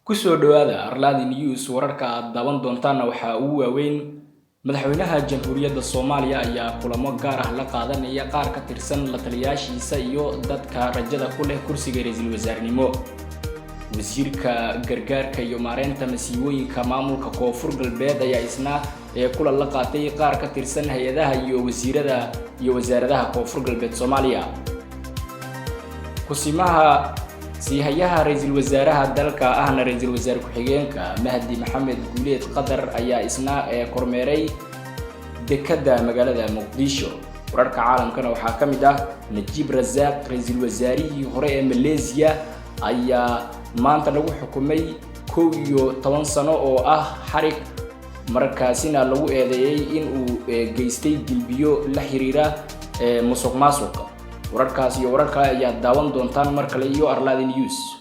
Kusoo dhawaada Arlaadi News. Wararka aad daawan doontaanna waxaa ugu waaweyn: Madaxweynaha Jamhuuriyadda Soomaaliya ayaa kulamo gaar ah la qaadanaya qaar ka tirsan la taliyaashiisa iyo dadka rajada ku leh kursiga ra-iisul wasaarnimo. Wasiirka gargaarka iyo maareynta masiibooyinka maamulka Koonfur Galbeed ayaa isna ee kulan la qaatay qaar ka tirsan hay-adaha iyo wasiirada iyo wasaaradaha Koonfur Galbeed Soomaaliya. Kusimaha siihayaha ra-iisul wasaaraha dalka ahna ra-iisul wasaare ku-xigeenka Mahdi Maxamed Guuleed Qadar ayaa isna ee kormeeray dekadda magaalada Muqdisho. Wararka caalamkana waxaa ka mid ah: Najiib Rasaaq, ra-iisul wasaarihii hore ee Maleesiya, ayaa maanta lagu xukumay 11 sano oo ah xarig, markaasina lagu eedeeyey in uu geystay dilbiyo la xiriira musuq maasuqa. Wararkaas iyo warar kale ayaad daawan doontaan mar kale iyo Arlaadi News.